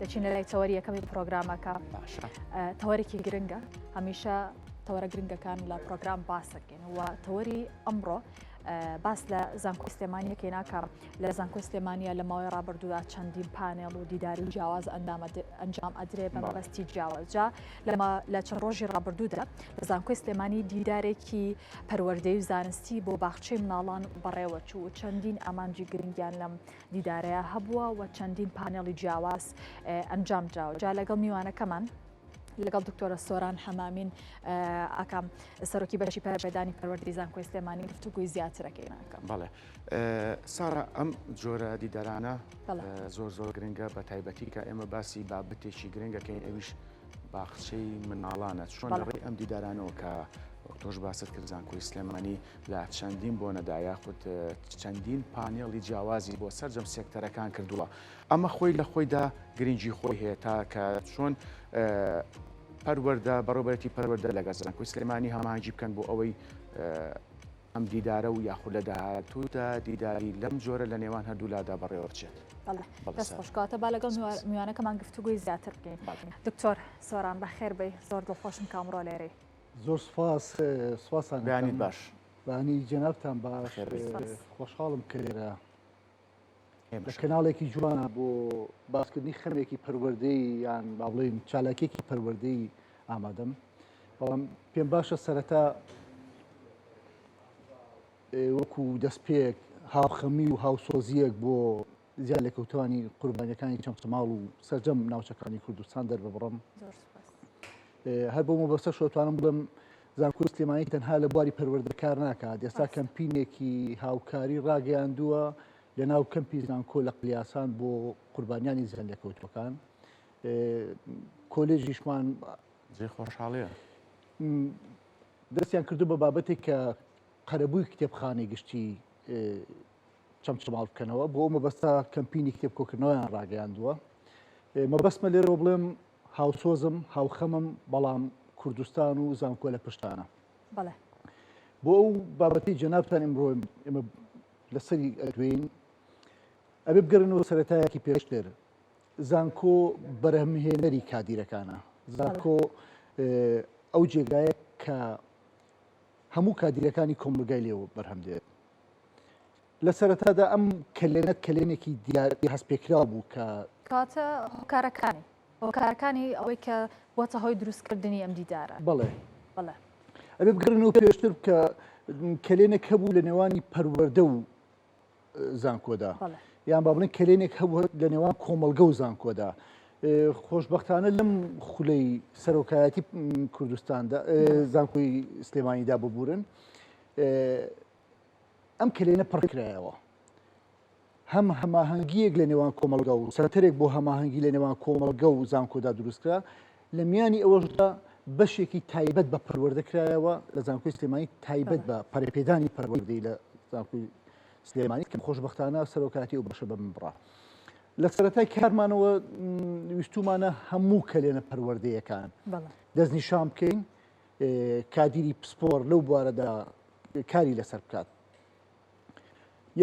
دەچینە لای تەوەری یەکەمی پرۆگرامەکە. باشە. تەوەرێکی گرنگە، هەمیشە تەوەرە گرنگەکان لە پرۆگرام باس دەکەین و تەوەری ئەمڕۆ باس لە زانکۆی سلێمانیەکەی ناکە لە زانکۆی سلێمانیە لە ماوەی ڕابردوودا چەندین پانێڵ و دیداری جیاواز ئەنجام ئەدرێ بە مەبەستی جیاواز جا لە چەند ڕۆژی ڕابردوودا لە زانکۆی سلێمانی دیدارێکی پەروەردەی و زانستی بۆ باخچەی مناڵان بەڕێوەچوو و چەندین ئامانجی گرنگیان لەم دیدارەیە هەبووە و چەندین پانێڵی جیاواز ئەنجام دراوە جا لەگەڵ میوانەکەمان لەگەڵ دکتۆرە سۆران حەمامین ئاکام سەرۆکی بەشی پەرەپێدانی پەروەردەی زانکۆی سلێمانی گفتوگۆی زیاترەکەی ناکەم. بەڵێ سارا ئەم جۆرە دیدارانە زۆر زۆر گرنگە بە تایبەتی کە ئێمە باسی بابەتێکی گرنگەکەین ئەویش باخچەی مناڵانە چۆن لە ڕێی ئەم دیدارانەوە کە وەک تۆش باست کرد زانکۆی سلێمانی لە چەندین بۆنەدا یاخود چەندین پانێڵی جیاوازی بۆ سەرجەم سێکتەرەکان کردووە ئەمە خۆی لە خۆیدا گرنگی خۆی هەیە تا کە چۆن پەروەردە بەڕێوەبەرێتی پەروەردە لەگەڵ زانکۆی سلێمانی هەماهەنگی بکەن بۆ ئەوەی ئەم دیدارە و یاخود لە داهاتوودا دیداری لەم جۆرە لە نێوان هەردوولادا بەڕێوە بچێت. دەست خۆش کەواتە با لەگەڵ میوانەکەمان گفتوگۆی زیاتر بکەین. دکتۆر سۆران بەخێر بێی زۆر دڵخۆشم کە ئەمڕۆ لێرەی. زۆر سوپاس سوپاستان دەکەم. بەیانیت باش. بەیانی جەنابتان باش. خۆشحاڵم کە لێرە لە کەناڵێکی جوانە بۆ باسکردنی خەمێکی پەروەردەی یان با بڵێین چالاکیەکی پەروەردەی ئامادەم بەڵام پێم باشە سەرەتا وەکو دەستپێک هاوخەمی و هاوسۆزیەک بۆ زیان لێکەوتوانی قوربانیەکانی چەمچەماڵ و سەرجەم ناوچەکانی کوردستان دەرببڕم هەر بۆ مەبەستە شۆتوانم بڵێم زانکۆی سلێمانی تەنها لە بواری پەروەردە کار ناکات ئێستا کەمپینێکی هاوکاری ڕاگەیاندووە لە ناو کەمپی زانکۆ لە قلیاسان بۆ قوربانیانی زیان لێکەوتوەکان کۆلێژیشمان جێ خۆشحاڵیە دەستیان کردو بە بابەتێک کە قەرەبووی کتێبخانەی گشتی چەمچەماڵ بکەنەوە بۆ ئەو مەبەستە کەمپینی کتێب کۆکردنەوەیان ڕاگەیاندووە مەبەستمە لێرەوە بڵێم هاوسۆزم هاوخەمم بەڵام کوردستان و زانکۆ لە پشتانە بەڵێ بۆ ئەو بابەتی جەنابتان ئمڕۆ ئێمە لەسەری ئەدوێین ئەبێ بگەڕێنەوە سەرەتایەکی پێشتر زانکۆ بەرهەمهێنەری کادیرەکانە زانکۆ ئەو جێگایە کە هەموو کادیرەکانی کۆمەڵگای لێوە بەرهەم دێت لە سەرەتادا ئەم کەلێنە کەلێنێکی دیار هەستپێکراو بوو کە. کەواتە هۆکارەکانی هۆکارەکانی ئەوەی کە بۆتە هۆی دروستکردنی ئەم دیدارە. بەڵێ. بەڵێ. ئەبێ بگەڕێینەوە پێشتر کە کەلێنێک هەبوو لە نێوانی پەروەردە و زانکۆدا. بەڵێ. یان با بڵێین کەلێنێک هەبوو لە نێوان کۆمەڵگە و زانکۆدا. خۆشبەختانە لەم خولەی سەرۆکایەتی کوردستاندا زانکۆی سلێمانیدا ببورن ئەم کەلێنە پڕکرایەوە. هەم هەماهەنگییەک لە نێوان کۆمەڵگە و سەنتەرێک بۆ هەماهەنگی لە نێوان کۆمەڵگە و زانکۆدا دروستکرا، لە میانی ئەوەشدا بەشێکی تایبەت بە پەروەردە کرایەوە لە زانکۆی سلێمانی تایبەت بە پەرەپێدانی پەروەردەی لە زانکۆی سلێمانی کە خۆشبەختانە سەرۆکایەتی ئەو بەشە بە من بڕا. لە سەرەتای کارمانەوە ویستومانە هەموو کەلێنە پەروەردەیەکان دەستنیشان بکەین کادیری پسپۆر لەو بوارەدا کاری لەسەر بکات.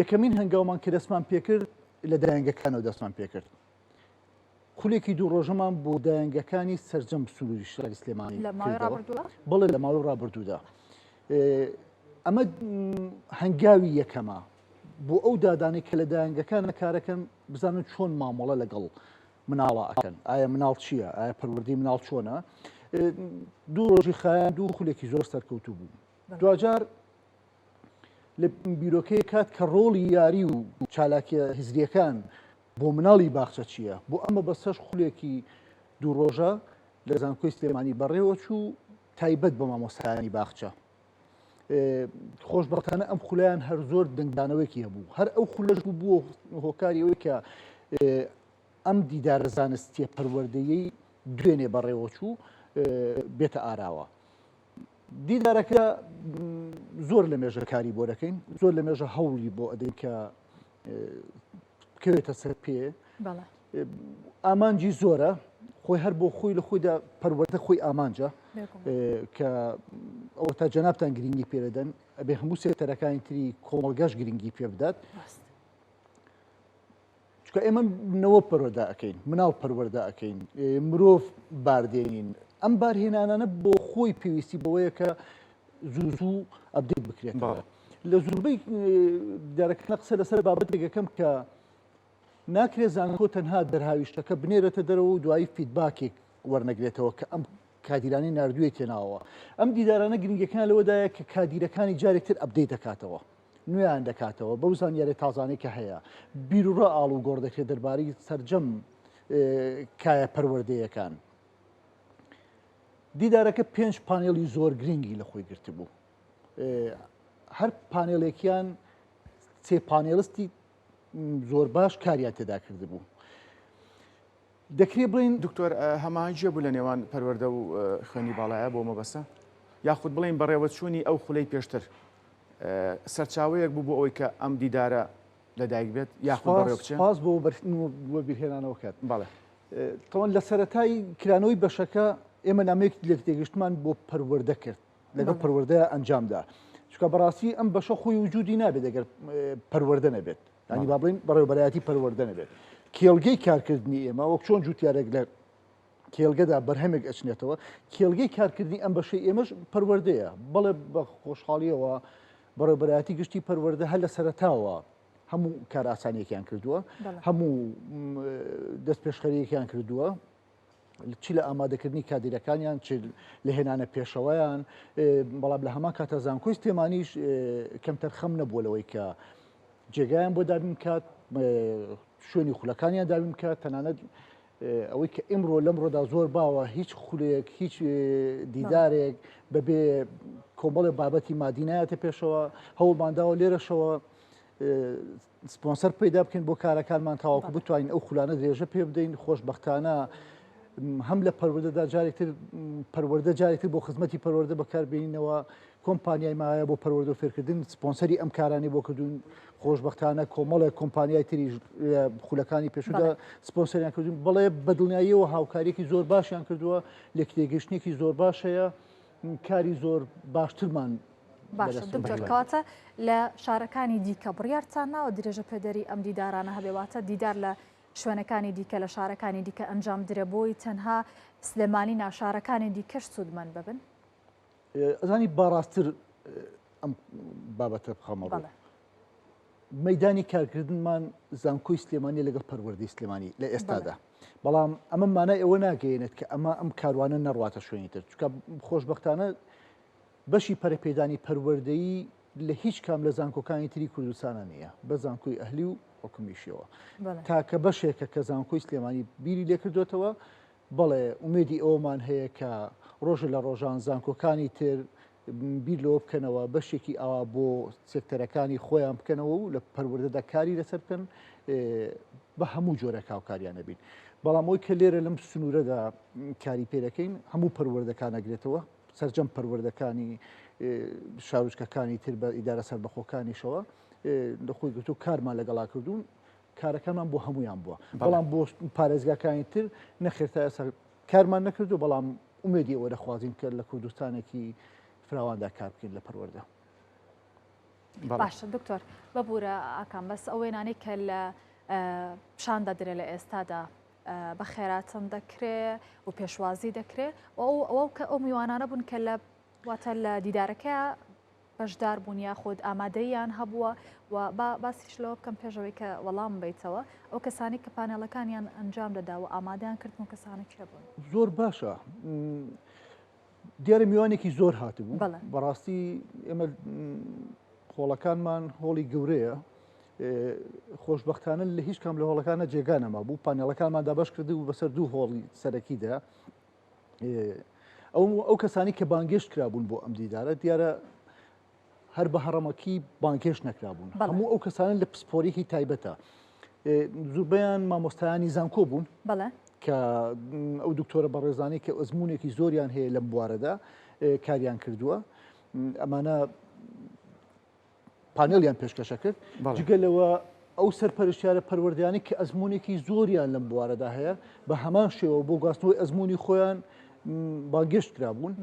یەکەمین هەنگاومان کە دەستمان پێکرد لە دایەنگەکانەوە دەستمان پێکرد. خولێکی دوو ڕۆژەمان بۆ دایەنگەکانی سەرجەم سنووری شاری سلێمانی لە ماوەی ڕابردووە؟ بەڵێ لە ماوەی ڕابردوودا. ئەمە هەنگاوی یەکەمە بۆ ئەو دادانەی کە لە دایەنگەکان کارەکەن بزانن چۆن مامەڵە لەگەڵ مناڵە ئەکەن ئایا مناڵ چییە ئایا پەروەردەی مناڵ چۆنە دوو ڕۆژی خایان دوو خولێکی زۆر سەرکەوتوو بوو دواجار لە بیرۆکەیەک هات کە ڕۆڵی یاری و چالاکیە هزریەکان بۆ مناڵی باخچە چییە بۆ ئەمە بەسەش خولێکی دوو ڕۆژە لە زانکۆی سلێمانی بەڕێوە چوو تایبەت بە مامۆستایانی باخچە خۆشبەختانە ئەم خولەیان هەر زۆر دەنگدانەوەیەکی هەبوو هەر ئەو خولەش بوو بووە هۆکاری ئەوەی کە ئەم دیدارە زانستیە پەروەردەیەی دوێنێ بەڕێوەچوو بێتە ئاراوە. دیدارەکە زۆر لە مێژە کاری بۆ دەکەین زۆر لە مێژە هەوڵی بۆ ئەدەین کە بکەوێتە سەر پێ ئامانجی زۆرە خۆی هەر بۆ خۆی لە خۆیدا پەروەردە خۆی ئامانجە کە ئەوە تا جەنابتان گرنگی پێدەدەن ئەبێ هەموو سێکتەرەکانی تری کۆمەڵگەش گرنگی پێ بدات. چونکە ئێمە نەوە پەروەردە ئەکەین، مناڵ پەروەردە ئەکەین، مرۆڤ باردێنین، ئەم بارهێنانانە بۆ خۆی پێویستی بەوەیە کە زوو زوو update بکرێتەوە. لە زۆربەی دیدارەکانە قسە لەسەر بابەتێک ئەکەم کە ناکرێت زانکۆ تەنها دەرهاویشتەکە بنێرێتە دەرەوە و دوایی feedback ێک وەرنەگرێتەوە کە ئەم کادیرانەی ناردوویەتیە ناوەوە. ئەم دیدارانە گرنگیەکان لەوەدایە کە کادیرەکانی جارێکتر update دەکاتەوە، نوێیان دەکاتەوە بەو زانیاری تازانەی کە هەیە، بیروڕا ئاڵوگۆڕ دەکرێت دەربارەی سەرجەم کایە پەروەردەیەکان. دیدارەکە پێنج پانێڵی زۆر گرنگی لە خۆی گرتبوو. هەر پانێڵێکیان سێ panelist ی زۆر باش کاریان تێدا کردبوو. دەکرێ بڵێین. دکتۆر هەماهەنگیە بوو لە نێوان پەروەردە و خوێندنی باڵایە بۆ مەبەستە؟ یاخود بڵێین بەڕێوەچوونی ئەو خولەی پێشتر سەرچاوەیەک بوو بۆ ئەوەی کە ئەم دیدارە لەدایک بێت یاخود بەڕێوە بچێت؟ سپاس بۆ وەبیرهێنانەوەکەت. بەڵێ. تەوان لە سەرەتای کرانەوەی بەشەکە ئێمە نامەیەکی لێکتێگەیشتمان بۆ پەروەردە کرد، لەگەڵ پەروەردە ئەنجامدا، چونکە بەڕاستی ئەم بەشە خۆی وجودی نابێت ئەگەر پەروەردە نەبێت. ینی با بڵێین بەڕێوەبەرایەتی پەروەردە نەبێت کێڵگەی کارکردنی ئێمە وەک چۆن جوتیارێک لە کێڵگەدا بەرهەمێک ئەچنێتەوە کێڵگەی کارکردنی ئەم بەشەی ئێمەش پەروەردەیە بەڵێ بە خۆشحاڵیەوە بەڕێوەبەرایەتی گشتی پەروەردە هەر لە سەرەتاوە هەموو کارئاسانیەکیان کردووە هەموو دەست پێشخەریەکیان کردووە چ لە ئامادەکردنی کادیرەکانیان چ لە هێنانە پێشەوەیان بەڵام لە هەمان کاتە زانکۆی سلێمانیش کەمتەرخەم نەبووە لەوەی کە جێگایان بۆ دابین بکات شوێنی خولەکانیان دابین بکات تەنانەت ئەوەی کە ئیمڕۆ لەمڕۆدا زۆر باوە هیچ خولێک هیچ دیدارێک بەبێ کۆمەڵێ بابەتی مادی نایەتە پێشەوە هەوڵمانداوە لێرەشەوە سپۆنسەر پەیدا بکەین بۆ کارەکانمان تاوەکو بتوانین ئەو خولانە درێژە پێ بدەین خۆشبەختانە هەم لە پەروەردەدا جارێکتر پەروەردە جارێکتر بۆ خزمەتی پەروەردە بەکاربێنینەوە کۆمپانیای مایە بۆ پەروەردە و فێرکردن سپۆنسەری ئەم کارانی بۆ کردوون خۆشبەختانە کۆمەڵێک کۆمپانیای تریش خولەکانی پێشودا سپۆنسەریان کردوون بەڵێ بەدڵنیاییەوە هاوکاریەکی زۆر باشیان کردووە لێکتێگەشتنێکی زۆر باش هەیە کاری زۆر باشترمان باشە دکتۆر کەواتە لە شارەکانی دیکە بڕیارتان ناوە درێژە پێدەری ئەم دیدارانە هەبێ واتە دیدار لە شوێنەکانی دیکە لە شارەکانی دیکە ئەنجام درێ بۆی تەنها سلێمانی ناشارەکانی دیکەش سوودمەند ببن؟ ئەزانی باڕاستتر ئەم بابەتە بخەمە ڕوو. مەدانی کارکردنمان زانکۆی سلێمانی لەگەڵ پەروەردەی سلێمانی لە ئێستادا بەڵام ئەمە مانای ئەوە ناگەیەنێت کە ئەمە ئەم کاروانە نەڕواتە شوێنی تر چونکە خۆشببختانە بەشی پەرەپێدانی پەروەردەیی لە هیچ کام لە زانکۆکانی تری کوردستانە نییە بە زانکۆی ئەهلی و حکومیشیەوە تاکە بەشێکە کە زانکۆی سلێمانی بیری لێکردوێتەوە بەڵێ ئومێدی ئەوەمان هەیە کە ڕۆژێ لە ڕۆژان زانکۆکانی تر بیر لەوە بکەنەوە بەشێکی ئاوا بۆ سێکتەرەکانی خۆیان بکەنەوە و لە پەروەردەدا کاری لەسەر بکەن بە هەموو جۆرێک هاوکاریان نەبین. بەڵام ئەوەی کە لێرە لەم سنوورەدا کاری پێ دەکەین هەموو پەروەردەکان ئەگرێتەوە، سەرجەم پەروەردەکانی شارۆچکەکانی تر بە ئیدارە سەربەخۆکانیشەوە لە خۆی گرتوو کارمان لەگەڵا کردوون کارەکەمان بۆ هەمویان بووە بەڵام بۆ پارێزگاکانی تر نەخێر تا ئێستا کارمان نەکردو بەڵام ئومێدی ئەوە دەخوازین کە لە کوردستانێکی فراواندا کار بکەین لە پەروەردە. باشە دکتۆر ببوورە ئاکام بەس ئەو وێنانەی کە لە پیشان دەدرێ لە ئێستادا بە خێراتن دەکرێ و پێشوازی دەکرێ ئەو ئەوە کە ئەو میوانانە بوون کە لە واتە لە دیدارەکە بەشدار بوون یاخود ئامادەییان هەبووە و با باسیش لەوە بکەم پێش ئەوەی کە وەڵام بیتەوە ئەو کەسانی کە پانێڵەکانیان ئەنجام دەدا و ئامادەیان کردن و کەسانە کێ بوون؟ زۆر باشە دیارە میوانێکی زۆر هاتبوو بەڕاستی ئێمە هۆڵەکانمان هۆڵی گەورەیە خۆشببختانە لە هیچ کام لە هۆڵەکانە جێگا نەما بوو پانێڵەکانمان دابش کرد و بەسەر دوو هۆڵی سەرەکیدا ئەو ئەو کەسانی کە بانگێشت کرابوون بۆ ئەم دیدارە دیارە هەر بە هەڕەمەکی بانگهێشت نەکرابوون هەموو ئەو کەسانە لە پسپۆریکی تایبەتە زوربەیان مامۆستایانی زانکۆ بوون کە ئەو دکتۆرە بەڕێزانی کە ئەزمونێکی زۆریان هەیە لەم بوارەدا کاریان کردووە ئەمانە پانێڵیان پێشکەشە کرد جگە لەوە ئەو سەرپەرشتیارە پەروەردەیانەی کە ئەزموونێکی زۆریان لەم بوارەدا هەیە بە هەمان شێوە بۆ گواستنەوەی ئەزموونی خۆیان بانگێشت کرابوون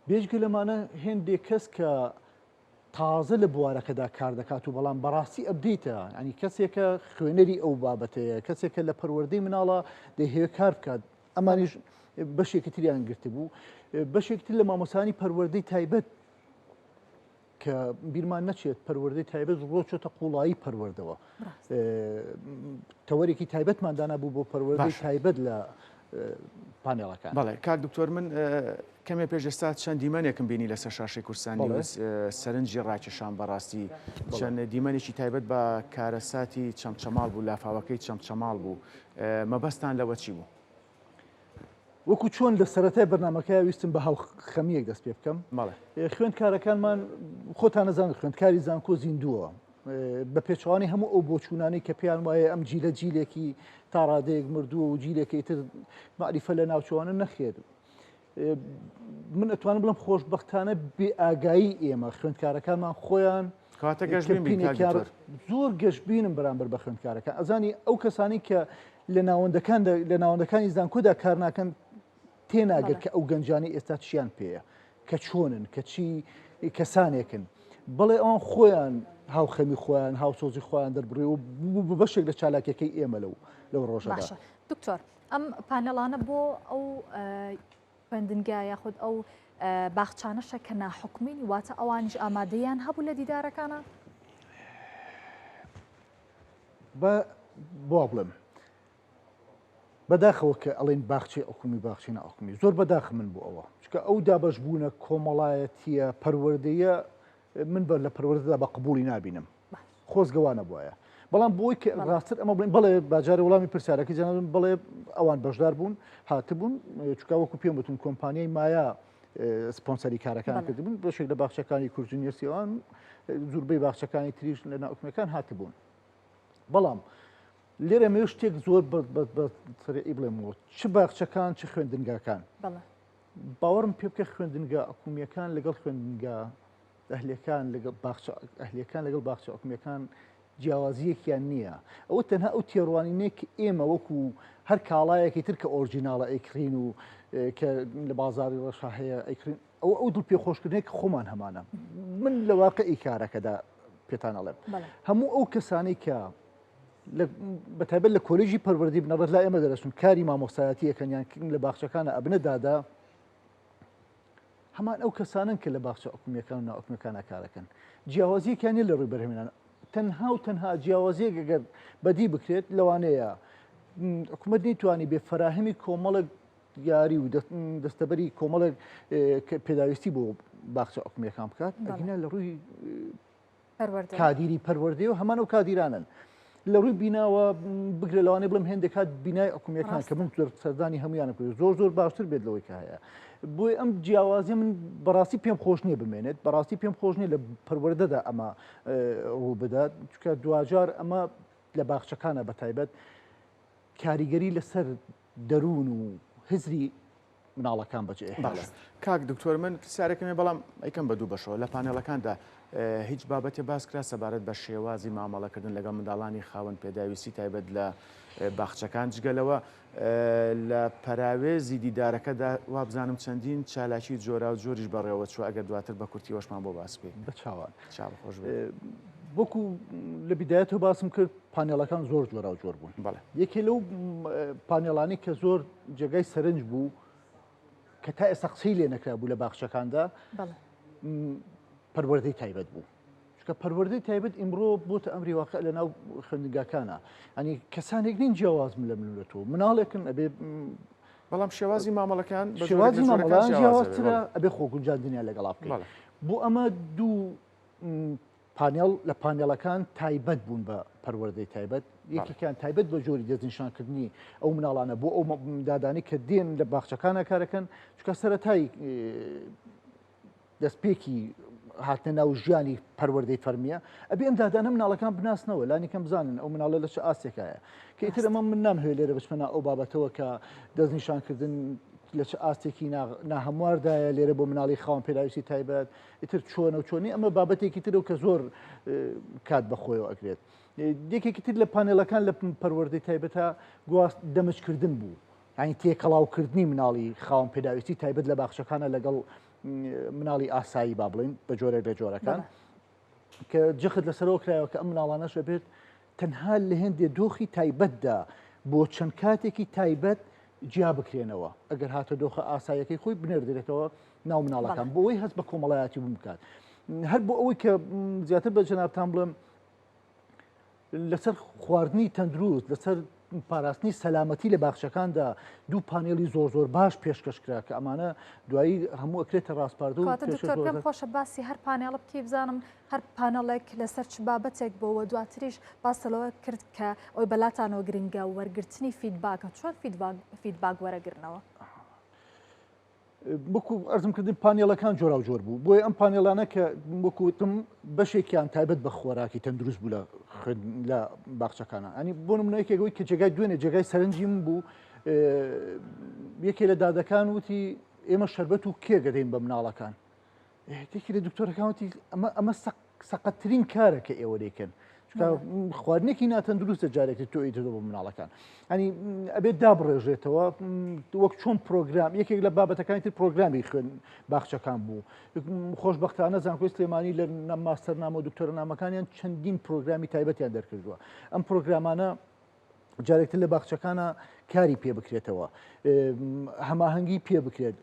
بێجگە لەمانە هێندێک کەس کە تازە لە بوارەکەدا کار دەکات و بەڵام بەڕاستی update ە ینی کەسێکە خوێنەری ئەو بابەتەیە کەسێکە لە پەروەردەی مناڵە دەیهەوێت کار بکات ئەمانیش بەشێکی تریان گرتبوو بەشێکی تر لە مامۆسانی پەروەردەی تایبەت کە بیرمان نەچێت پەروەردەی تایبەت ڕۆچۆتە قوڵایی پەروەردەوە تەوەرێکی تایبەتمان دانا بوو بۆ پەروەردەی تایبەت لە پانێڵەکان. بەڵێ کاک دکتۆر من کەمێ پێش ئێستا چەند دیمەنێکم بینی لەسەر شاشەی کوردستان نیوز سەرنجی ڕاکێشام بەڕاستی چەند دیمەنێکی تایبەت بە کارەساتی چەمچەماڵ بوو لافاوەکەی چەمچەماڵ بوو مەبەستان لەوە چی بوو؟ وەکو چۆن لە سەرەتای بەرنامەکە ویستم بە هاوخەمیەک دەست پێ بکەم خوێندکارەکانمان خۆتان نەزان خوێندکاری زانکۆ زیندووە بە پێچوانی هەموو ئەو بۆچوونانەی کە پێیان وایە ئەم جیلە جیلێکی تا ڕادەیەک مردووە و جیلێکی تر معریفە لە ناوچوانە نەخێر من ئەتوانم بڵم خۆشببختانە بێ ئاگایی ئێمە خوێندکارەکانمان خۆیان کاتە گەشتبین زۆر گەشتبینم بەرامبەر بە خوێندکارەکان ئەزانی ئەو کەسانی کە لە ناوەندەکان لە ناوەندەکانی زانکۆدا کار ناکەن تێناگەن کە ئەو گەنجانی ئێستا چیان پێیە کە چۆنن کە چی کەسانێکن بەڵێ ئەوان خۆیان هاوخەمی خۆیان هاوسۆزی خۆیان دەربڕی و بوو بەشێک لە چالاکیەکەی ئێمە لەو لەو ڕۆژەدا دکتۆر ئەم پانێڵانە بۆ ئەو خوێندنگا یاخود ئەو باخچانەشە کە ناحکومین واتە ئەوانیش ئامادەیان هەبوو لە دیدارەکانە؟ بە بۆ بڵێم بەداخەوە کە ئەڵێن باخچەی حکومی باخچەی ناحکومی زۆر بەداخ من بۆ ئەوە چکە ئەو دابەش بوونە کۆمەڵایەتیە پەروەردەیە من بە لە پەروەردەدا بە قبولی نابینم خۆزگەوانە بواە بەڵام بۆی کە ڕاستتر ئەمە بڵێن بڵێ باجارە وڵامی پرسیارەکە جەنابم بڵێ ئەوان بەشدار بوون هاتبوون چکا وەکو پێم وتن کۆمپانیای مایا سپۆنسەری کارەکان کردبوون بەشێک لە باخچەکانی کوردنیەسیوان زوربەی باخچەکانی تریش لە ناوکمەکان هاتبوون بەڵام لێرە مێ شتێک زۆر بەسەری بڵێمەوە چ باخچەکان چ خوێندنگاکان باوەڕم پێ بکە خوێندنگا حکومیەکان لەگەڵ خوێندنگا ئەهلیەکان لەگەڵ باخچە ئەهلیەکان لەگەڵ باخچە حکومیەکان جیاوازیەکیان نییە ئەوە تەنها ئەو تێڕوانینەیە کە ئێمە وەکو هەر کاڵایەکی تر کە original ە ئەیکڕین و کە لە بازاری ڕەشا هەیە ئەیکڕین ئەو ئەو دڵ پێخۆشکردنێک کە خۆمان هەمانە من لە واقعی کارەکەدا پێتان ئەڵێم هەموو ئەو کەسانی کە بە تایبەت لە کۆلێژی پەروەردەی بنەڕەت لا ئێمە دەرەچون کاری مامۆستایەتیەکەن یان لە باخچەکانە ئەبنە دادا هەمان ئەو کەسانن کە لە باخچە حکومیەکان و ناحکومیەکانە کارەکەن جیاوازیەکیان نیە لە ڕووی بەرهەمێنان تەنها و تەنها جیاوازیەک ئەگەر بەدی بکرێت لەوانەیە حکومەت نەیتوانی بێ فەراهەمی کۆمەڵێک یاری و دەستەبەری کۆمەڵێک پێداویستی بۆ باخچە حکومیەکان بکات ئەگینا لە ڕووی کادیری پەروەردەی و هەمان ئەو کادیرانن لە ڕووی بیناوە بگرە لەوانەیە بڵێم هێندێک کات بینای حکومیەکان کە من زۆر سەردانی هەمویانە کرد زۆر زۆر باشتر بێت لەوەی کە هەیە بۆی ئەم جیاوازی من بەڕاستی پێم خۆش نییە بمێنێت بەڕاستی پێم خۆش نییە لە پەروەردەدا ئەمە ڕوو بدات چکە دواجار ئەمە لە باخچەکانە بە تایبەت کاریگەری لەسەر دەروون و هزری مناڵەکان بەجێ باشە کاک دکتۆر من پرسیارێکم هەیە بەڵام ئەیکەم بە دوو بەشەوە لە پانێڵەکاندا هیچ بابەتێ باس کرا سەبارەت بە شێوازی مامەڵەکردن لەگەڵ منداڵانی خاوەن پێداویستی تایبەت لە باخچەکان جگە لەوە لە پەراوێزی دیدارەکەدا وابزانم چەندین چالاکی جۆرا و جۆریش بەڕێوە چوە ئەگەر دواتر بە کورتیەوەشمان بۆ باس بکەیت بە چاوان چاو خۆش بێت. وەکو لە بیدایەتەوە باسم کرد پانێڵەکان زۆر جۆراوجۆر بوون بەڵێ. یەکێ لەو پانێڵانەی کە زۆر جێگای سەرنج بوو کە تا ئێستا قسەی لێ نەکرا بوو لە باخچەکاندا پەروەردەی تایبەت بوو چونکە پەروەردەی تایبەت ئیمڕۆ بۆتە ئەمری واقع لە ناو خوێندنگاکانە ئەنی کەسانێک نین جیاوازم لە من لە تۆ مناڵێکن ئەبێ بەڵام شێوازی مامەڵەکان شێوازی مامەڵان جیاوازترە ئەبێ خۆگونجاندنیان لەگەڵا بکەین بۆ ئەمە دوو پانێڵ لە پانێڵەکان تایبەت بوون بە پەروەردەی تایبەت، یەکێکیان تایبەت بە جۆری دەستنیشانکردنی ئەو مناڵانە بۆ ئەو دادانەی کە دێن لە باخچەکانە کارەکەن، چونکە سەرەتای دەستپێکی هاتنە ناو ژیانی پەروەردەی فەرمیە ئەبێ ئەم دادانە مناڵەکان بناسنەوە لانی کەم بزانن ئەو مناڵە لە چ ئاستێکایە کە ئیتر ئەمە من نامهەوێت لێرە بچمە ناو ئەو بابەتەوە کە دەستنیشانکردن لە چ ئاستێکی ناهەمواردایە لێرە بۆ مناڵی خاوەن پێداویستی تایبەت ئیتر چۆنە و چۆنی ئەمە بابەتێکی ترە و کە زۆر کات بەخۆیەوە ئەگرێت یەکێکی تر لە پانێلەکان لە پەروەردەی تایبەتە گواست دەمجکردن بوو یعنی تێکەڵاوکردنی مناڵی خاوەن پێداویستی تایبەت لە باخچەکانە لەگەڵ مناڵی ئاسایی با بڵین بە جۆرێک لە جۆرەکان. کە جەخت لەسەرەوە کرایەوە کە ئەم مناڵانەش ئەبێت تەنها لە هێندێ دۆخی تایبەتدا بۆ چەند کاتێکی تایبەت جیا بکرێنەوە ئەگەر هاتە دۆخە ئاسایەکەی خۆی بنێردرێتەوە ناو مناڵەکان بۆ ئەوەی هەست بە کۆمەڵایەتی بوون بکات هەر بۆ ئەوەی کە زیاتر بە جەنابتان بڵێم لەسەر خواردنی تەندروست لەسەر پاراستنی سەلامەتی لە باخچەکاندا دوو پانێلی زۆر زۆر باش پێشکەش کرا کە ئەمانە دوایی هەموو ئەکرێتە ڕاسپاردە و کەواتە دکتۆر پێم خۆشە باسی هەر پانێڵە بکەی بزانم هەر پانێڵێک لەسەر چ بابەتێک بۆ و دواتریش باس لەوە کرد کە ئەوی بەلاتانەوە گرنگە وەرگرتنی feedback ە چۆن feedback وەرەگرنەوە؟ وەکو ئەرزم کردن پانێڵەکان جۆراوجۆر بوو بۆیە ئەم پانێڵانە کە وەکو وتم بەشێکیان تایبەت بە خۆراکی تەندروست بوو لە لە باخچەکانە ئەنی بۆ نمونە یەکێک ئەوەی کە جێگای دوێنێ جێگای سەرنجی من بوو یەکێ لە دادەکان وتی ئێمە شەربەت و کێک دەدەین بە مناڵەکان یەکێ لە دکتۆرەکان وتی ئەمە ئەمە سەقەتترین کارە کە ئێوە دەیکەن چونکە خواردنێکی ناتەندروستە جارێکی تۆ ئیتر بۆ مناڵەکان ئەنی ئەبێت دابڕێژێتەوە وەک چۆن پرۆگرام یەکێک لە بابەتەکانی تر پرۆگرامی خوێن باخچەکان بوو خۆشببختانە زانکۆی سلێمانی لە ماستەرنامە و دکتۆرەنامەکانیان چەندین پرۆگرامی تایبەتیان دەرکردووە ئەم پرۆگرامانە جارێکتر لە باخچەکانە کاری پێ بکرێتەوە هەماهەنگی پێ بکرێت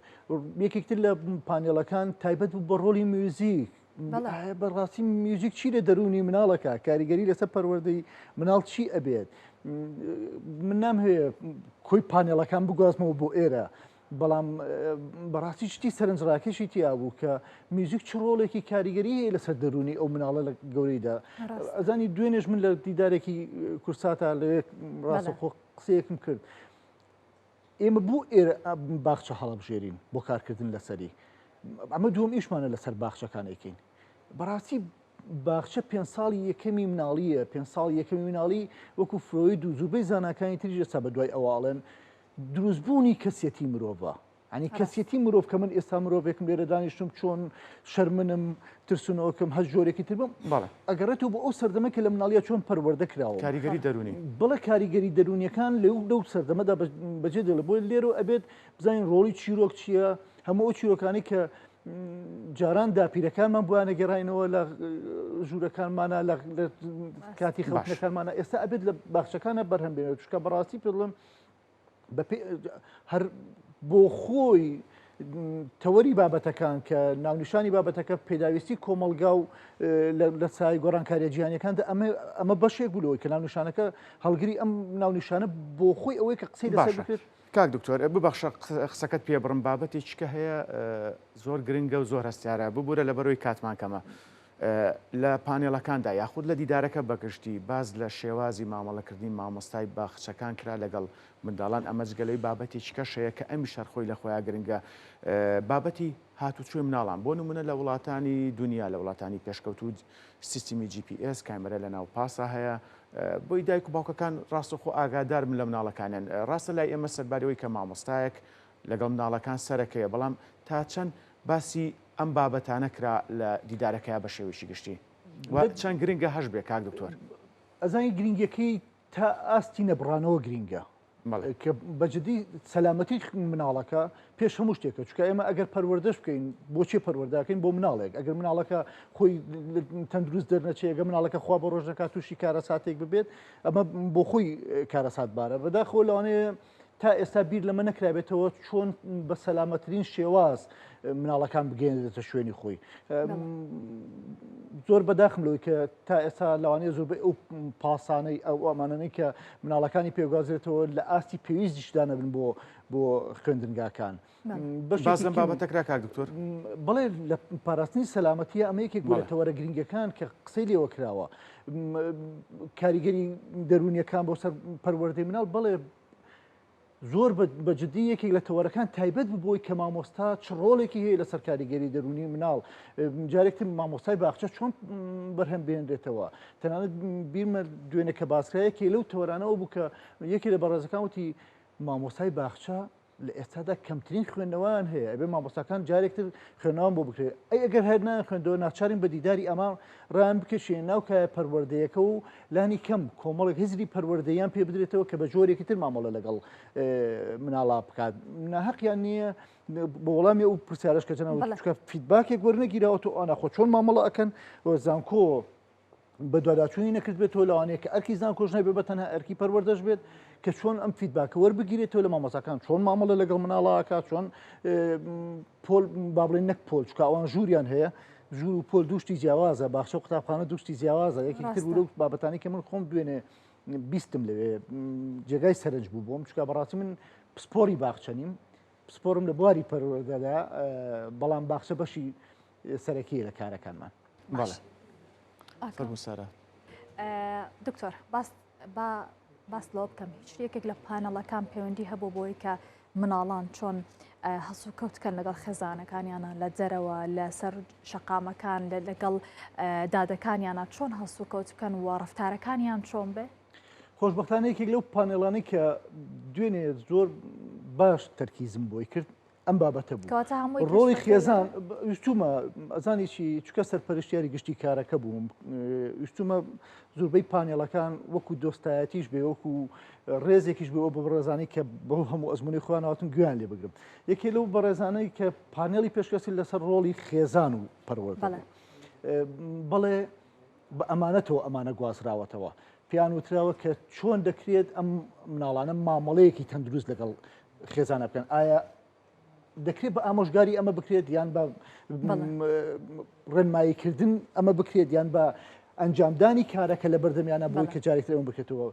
یەکێکتر لە پانێڵەکان تایبەت بوو بە ڕۆڵی میوزیک بەڕاستی میوزیک چی لە دەروونی مناڵەکە کاریگەری لەسەر پەروەردەی مناڵ چی ئەبێت من نامهەوێ کۆی پانێڵەکان بگوازمەوە بۆ ئێرە بەڵام بەڕاستی شتی سەرنجڕاکێشی تیا بوو کە میوزیک چ ڕۆڵێکی کاریگەری هەیە لەسەر دەروونی ئەو مناڵە لە گەورەیدا ئەزانی دوێنێش من لە دیدارێکی کورساتا لەوێ ڕاستەخۆ قسەیەکم کرد ئێمە بۆ ئێرە باخچە هەڵەبژێرین بۆ کارکردن لەسەری ئەمە دووەم ئیشمانە لەسەر باخچەکان ئەیکەین بەڕاستی باخچە پێ ساڵی یەکەمی مناڵیە پێ ساڵی یەکەمی مناڵی وەکو فرۆید و زوربەی زاناکانی تریش ئێستا بە دوای ئەوە ئەڵێن دروستبوونی کەسیەتی مرۆڤە ینی کەسیەتی مرۆڤ کە من ئێستا مرۆڤێکم لێرە دانیشتم چۆن شەرمنم ترسنۆکم هەر جۆرێکی تر بم بەڵێ ئەگەڕێتەوە بۆ ئەو سەردەمە کە لە مناڵیە چۆن پەروەردە کراوە کاریگەری دەروونی بەڵێ کاریگەری دەروونیەکان لەو لەو سەردەمەدا بەجێ دێڵێ بۆیە لێرەوە ئەبێت بزانین ڕۆڵی چیرۆک چییە هەموو ئەو چیرۆکانەی کە جاران داپیرەکانمان بۆیان ئەگەڕاینەوە لە ژوورەکانمانە لە کاتی خەوتنەکانمانە ئێستا ئەبێت لە باخچەکانە بەرهەم بێنێت چونکە بەڕاستی پێ بڵێم هەر بۆ خۆی تەوەری بابەتەکان کە ناونیشانی بابەتەکە پێداویستی کۆمەڵگا و لە سای گۆڕانکاریە جیهانیەکاندا ئەمە ئەمە بەشێک بوو لەوەی کە ناونیشانەکە هەڵگری ئەم ناونیشانە بۆ خۆی ئەوەی کە قسەی لەسەر بکرێت. کاک دکتۆر ببەخشە قسەکەت پێ بڕم بابەتێکی کە هەیە زۆر گرنگە و زۆر هەستیارە ببورە لەبەرەوەی کاتمان کەمە لە پانێڵەکاندا یاخود لە دیدارەکە بەگشتی باس لە شێوازی مامەڵەکردنی مامۆستای باخچەکان کرا لەگەڵ منداڵان، ئەمە جگە لەوەی بابەتێکی کەش هەیە کە ئەمیش هەر خۆی لە خۆیا گرنگە بابەتی هاتوچۆی مناڵان بۆ نمونە لە وڵاتانی دونیا لە وڵاتانی پێشکەوتوو سیستمی GPS کامێرا لە ناو پاسا هەیە بۆی دایک و باوکەکان ڕاستەوخۆ ئاگادار بن لە مناڵەکانیان ڕاستە لای ئێمە سەرباری ئەوەی کە مامۆستایەک لەگەڵ مناڵەکان سەرەکەیە بەڵام تا چەند باسی ئەم بابەتانە کرا لە دیدارەکەیا بە شێوەیەکی گشتی و چەند گرنگە هەش بێ کاک دکتۆر؟ ئەزانی گرنگیەکەی تا ئاستی نەبڕانەوە گرنگە کە بەجددی سەلامەتی مناڵەکە پێش هەموو شتێکە چونکە ئێمە ئەگەر پەروەردەش بکەین بۆچی پەروەردەکەین بۆ مناڵێک ئەگەر مناڵەکە خۆی تەندروست دەرنەچێ ئەگەر مناڵەکە خوا بە ڕۆژ نەکات تووشی کارەساتێک ببێت ئەمە بۆ خۆی کارەساتبارە بەداخەوە لەوانەیە تا ئێستا بیر لەمە نەکرابێتەوە چۆن بە سەلامەترین شێواز مناڵەکان بگەێنێتە شوێنی خۆی زۆر بەداخم لەوەی کە تا ئێستا لەوانەیە زۆربەی ئەو پاسانەی ئەو ئەمانانەی کە مناڵەکانی پێگوازرێتەوە لە ئاستی پێویستیشدا نەبن بۆ بۆ خوێندنگاکان. باس لەم بابەتە کرا کاک دکتۆر؟ بەڵێ لە پاراستنی سەلامەتیە ئەمە یەکێک بوو لە تەوەرە گرنگەکان کە قسەی لێوە کراوە کاریگەری دەروونیەکان بۆ سەر پەروەردەی مناڵ بەڵێ زۆر بە جدی یەکێک لە تەوەرەکان تایبەت بوو بۆی کە مامۆستا چ ڕۆڵێکی هەیە لەسەر کاریگەری دەروونی مناڵ جارێکتر مامۆستای باخچە چۆن بەرهەم بێنرێتەوە تەنانەت بیرمە دوێنێ کە باسکرا یەکێ لەو تەوەرانەوە بوو کە یەکێ لە بەڕێزەکان وتی مامۆستای باخچە. لە ئێستادا کەمترین خوێندنەوەیان هەیە ئەبێ مامۆستاکان جارێکتر خوێندنەوەیان بۆ بکرێت ئەی ئەگەر هەر نایان خوێندەوە ناچارین بە دیداری ئەمە ڕایان بکێشین ناو کایە پەروەردەیەکە و لانی کەم کۆمەڵێک هزری پەروەردەیان پێ بدرێتەوە کە بە جۆرێکی تر مامەڵە لەگەڵ مناڵا بکات ناهەقیان نییە بۆ وەڵامی ئەو پرسیارش کە جەناب چونکە feedback ێک وەرنەگیراوە تۆ ئەوانە خۆ چۆن مامەڵە ئەکەن زانکۆ بەدواداچوونی نەکردبێتەوە لەوانەیە کە ئەرکی زانکۆش نەبێت بە تەنها ئەرکی پەروەردەش بێت کە چۆن ئەم feedback ە وەربگیرێتەوە لە مامۆستاکان چۆن مامەڵە لەگەڵ مناڵاکە چۆن پۆل با بڵێن نەک پۆل چکە ئەوان ژووریان هەیە ژوور و پۆل دوشتی جیاوازە باخچە و قوتابخانە دوشتی جیاوازە یەکی تر بوو لەو بابەتانی کە من خۆم دوێنێ بیستم لەوێ جێگای سەرنج بوو بۆم چکە بەڕاستی من پسپۆری باخچە نیم پسپۆرم لە بواری پەروەردەدا بەڵام باخچە بەشی سەرەکیە لە کارەکانمان. بەڵێ فەرموو سارا. دکتۆر باس با باس لەوە بکەم هیچ یەکێک لە پانەڵەکان پەیوەندی هەبوو بۆی کە مناڵان چۆن هەڵسوکەوت کەن لەگەڵ خێزانەکانیانە لە دەرەوە لەسەر شەقامەکان لەگەڵ دادەکانیانە چۆن هەڵسوکەوت بکەن و ڕفتارەکانیان چۆن بێ؟ خۆشببختانە یەکێک لەو پانێڵانەی کە دوێنێ زۆر باش تەرکیزم بۆی کرد ئەم بابەتە بوو ڕۆڵی خێزان ویستومە ئەزانی چی چکە سەرپەرشتیاری گشتی کارەکە بووم ویستومە زۆربەی پانێڵەکان وەکو دۆستایەتیش بێ وەکو ڕێزێکیش بێ بۆ بەڕێزانی کە بەو هەموو ئەزمموی خۆیان هاتن گویان لێ بگرم یەکێ لەو بەڕێزانەی کە پانێڵی پێشکەسی لەسەر ڕۆڵی خێزان و پەروەردە بەڵێ بە ئەمانەتەوە ئەمانە گوازراوەتەوە پێیان وتراوە کە چۆن دەکرێت ئەم مناڵانە مامەڵەیەکی تەندروست لەگەڵ خێزانە بکەن ئایا دەکرێت بە ئامۆژگاری ئەمە بکرێت یان بە ڕێنماییکردن ئەمە بکرێت یان بە ئەنجامدانی کارەکە لە بەردەمیانە بۆی کە جارێکتر ئەمە بکرێتەوە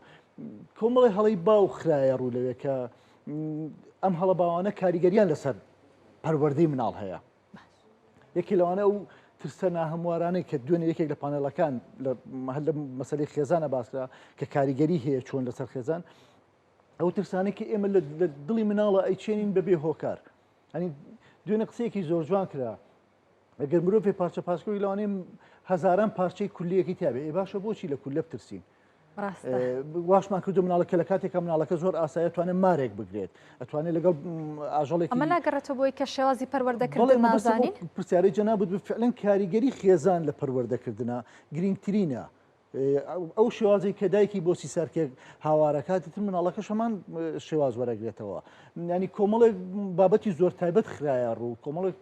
کۆمەڵی هەڵی باو خرایە ڕوو لەوێ کە ئەم هەڵە باوانە کاریگەریان لەسەر پەروەردەی مناڵ هەیە یەکێ لەوانە ئەو ترسە ناهەموارانەی کە دوێنێ یەکێک لە پانێڵەکان هەر لە مەسەلەی خێزانە باسکرا کە کاریگەری هەیە چۆن لەسەر خێزان ئەو ترسانەی کە ئێمە لە دڵی مناڵە ئەیچێنین بەبێ هۆکار ئەنی دوێنێ قسەیەکی زۆر جوان کرا ئەگەر مرۆڤێ پارچە پاسکۆی لەوانەیە هەزاران پارچەی کولیەکی تیاابێ ئێ باشە بۆچی لە کولە بترسین واشمان کردو مناڵەکە لە کاتێکە مناڵەکە زۆر ئاسایە توانێت مارێک بگرێت ئەتوانێت لەگەڵ ئاژەڵێک ئەمە ناگەڕێتەوە بۆی کە شێوازی پەروەردەکردن نازانین پرسیاری جەنابت بفعلەن کاریگەری خێزان لە پەروەردەکردنە گرنگترینە ئەو شێوازەی کە دایکی بۆ سیسارکێک هاوارەکات تر مناڵەکەش هەمان شێواز وەرەگرێتەوە ینی کۆمەڵێک بابەتی زۆر تایبەت خراە ڕوو کۆمەڵێک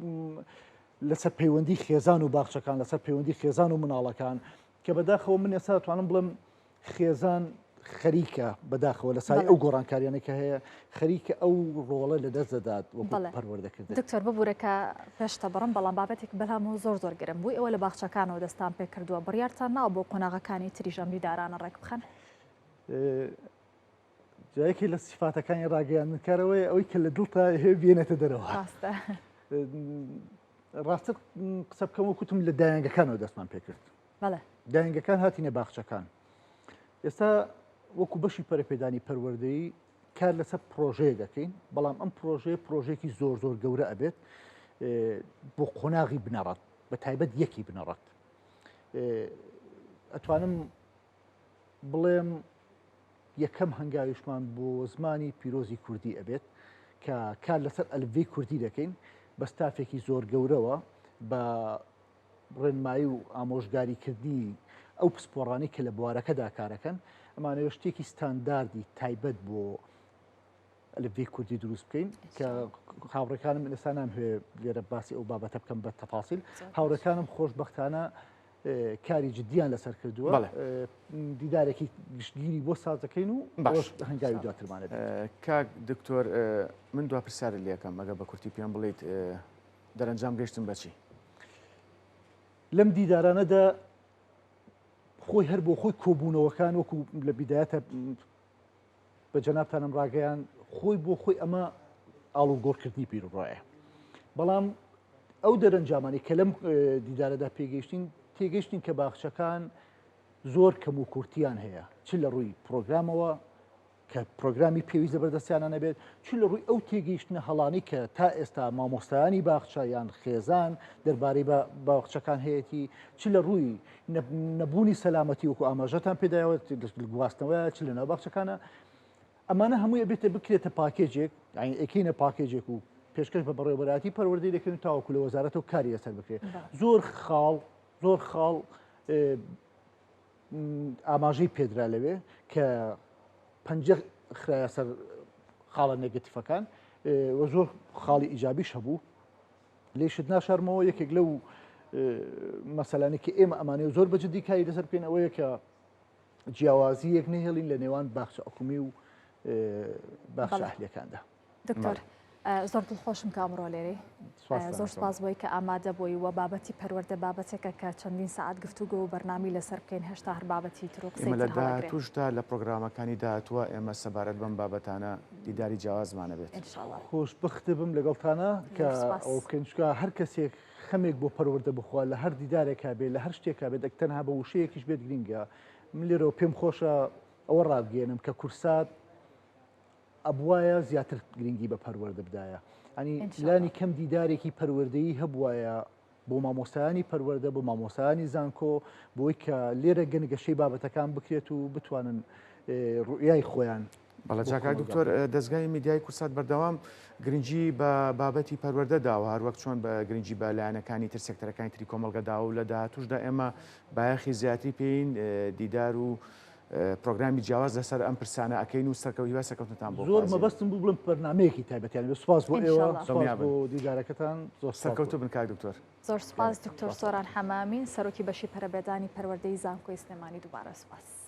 لەسەر پەیوەندی خێزان و باخچەکان لەسەر پەیوەندی خێزان و مناڵەکان کە بەداخەوە من ئێستا توانم بڵێم خێزان خەریکە بەداخەوە لە سای ئەو گۆڕانکاریانە کە هەیە خەریکە ئەو ڕۆڵە لە دەست دەدات وەکو پەروەردەکردن. دکتۆر ببورە کە پێشتە بڕم بەڵام بابەتێک بەلام و زۆر زۆر گرنگ بوو ئێوە لە باخچەکانەوە دەستان پێ کردووە بڕیارتان ناوە بۆ قۆناغەکانی تریش ئەم دیدارانە ڕێک بخەن؟ جا یەکێ لە سیفاتەکانی ڕاگەیاندنکارەوەیە ئەوەی کە لە دڵتا هەیە بێنێتە دەرەوە. ڕاستە. ڕاستتر قسە بکەم وەکوتم لە دایەنگەکانەوە دەستمان پێکرد. بەڵێ. دایەنگەکان هاتینە باخچەکان. ئێستا وەکو بەشی پەرەپێدانی پەروەردەیی کار لەسەر پرۆژەیەک دەکەین، بەڵام ئەم پرۆژەیە پرۆژەیەکی زۆر زۆر گەورە ئەبێت بۆ قۆناغی بنەڕەت، بە تایبەت یەکی بنەڕەت. ئەتوانم بڵێم یەکەم هەنگاویشمان بۆ زمانی پیرۆزی کوردی ئەبێت کە کار لەسەر ئەلفبێی کوردی دەکەین بە ستافێکی زۆر گەورەوە بە ڕێنمایی و ئامۆژگاریکردنی ئەو پسپۆڕانەی کە لە بوارەکەدا کارەکەن، ئەمانەوێت شتێکی ستانداردی تایبەت بۆ ئەلفبێی کوردی دروست بکەین کە هاوڕێکانم ئێستا نامهوێ لێرە باسی ئەو بابەتە بکەم بە تەفاسیل هاوڕێکانم خۆشببختانە کاری جدیان لەسەر کردووە دیدارێکی گشتگیری بۆ ساز دەکەین و باش هەنگاوی دواترمانە کاک دکتۆر من دوا پرسیارت لەکەم مەگە بە کورتی پێم بڵیت دەرەنجام گەشتن بە چی؟ لەم دیدارانەدا خۆی هەر بۆ خۆی کۆبوونەوەکان وەکو لە بیدایەتە بە جەنابتانم ڕاگەیان خۆی بۆ خۆی ئەمە ئاڵوگۆڕکردنی بیروڕایە بەڵام ئەو دەرەنجامانی کە لەم دیدارەدا پێگەیشتین تێگەشتین کە باخچەکان زۆر کەم و کورتیان هەیە چ لە ڕووی پرۆگرامەوە کە پرۆگرامی پێویست لەبەر دەستیانە نەبێت، چ لە ڕووی ئەو تێگەیشتنە هەڵانەی کە تا ئێستا مامۆستایانی باخچە یان خێزان دەربارەی باخچەکان هەیەتی، چ لە ڕووی نەبوونی سەلامەتی وەکو ئاماژەتان پێدایەوە گواستنەوەیە چ لە ناو باخچەکانە. ئەمانە هەمووی ئەبێتە بکرێتە پاکێجێک یانی ئەکەینە پاکێجێک و پێشکەش بە بەڕێوەبەرایەتی پەروەردەی دەکەین تاوەکو لە وەزارەتەوە کاری لەسەر بکرێت زۆر خاڵ زۆر خاڵ ئاماژەی پێدرا لەوێ کە پەنجە خرایە سەر خاڵە نێگەتیفەکان و زۆر خاڵی ئیجابیش هەبوو لێشت ناشارمەوە یەکێک لەو مەسەلانی کە ئێمە ئەمانەیە و زۆر بە جدی کاری لەسەر بکەین ئەوەیە کە جیاوازییەک نەهێڵین لە نێوان باخچە حکومی و باخچە ئەهلیەکاندا. دکتۆر زۆر دڵخۆشم کە ئەمڕۆ لێرەی زۆر سپاس بۆی کە ئامادە بووی و بابەتی پەروەردە بابەتێکە کە چەندین سەعات گفتوگۆ و بەرنامی لەسەر بکەین هێشتا هەر بابەتی تر و قسەی ئێمە لە تر هەڵەگرێ. داهاتووشدا لە پرۆگرامەکانی داهاتووە ئێمە سەبارەت بەم بابەتانە دیداری جیاوازمان ئەبێت. إن شاء الله. خۆشبەختبم لەگەڵتانا کە زۆر سپاس. ئەوە بکەین چونکە هەر کەسێک خەمێک بۆ پەروەردە بخوا لە هەر دیدارێکا بێت لە هەر شتێکا بێت ئەک تەنها بە وشەیەکیش بێت گرینگە من لێرەوە پێم خۆشە ئەوە ڕابگەیەنم کە کورسات ئەبوایە زیاتر گرنگی بە پەروەردە بدایە ئەنی لانی کەم دیدارێکی پەروەردەیی هەبوایە بۆ مامۆستایانی پەروەردە بۆ مامۆستایانی زانکۆ بۆی کە لێرە گەنگەشەی بابەتەکان بکرێت و بتوانن ڕوئیای خۆیان بەڵێ جا کاک دکتۆر دەزگای میدیای کوردسات بەردەوام گرنگی بە بابەتی پەروەردە داوە هەروەک چۆن بە گرنگی بە لایەنەکانی تر سێکتەرەکانی تری کۆمەڵگە داوە و لە داهاتووشدا ئێمە بایەخی زیاتری پێین دیدار و پرۆگرامی جیاواز لەسەر ئەم پرسانە ئەکەین و سەرکەو هیوای سەرکەوتنتان بۆ زۆر مەبەستم بوو بڵێم بەرنامەیەکی تایبەتیان بێ سوپاس بۆ ئێوە سوپاس بۆ دیدارەکەتان زۆر سەرکەوتوو بن کاک دکتۆر. زۆر سوپاس دکتۆر سۆران حەمامین سەرۆکی بەشی پەرەپێدانی پەروەردەی زانکۆی سلێمانی دووبارە سوپاس.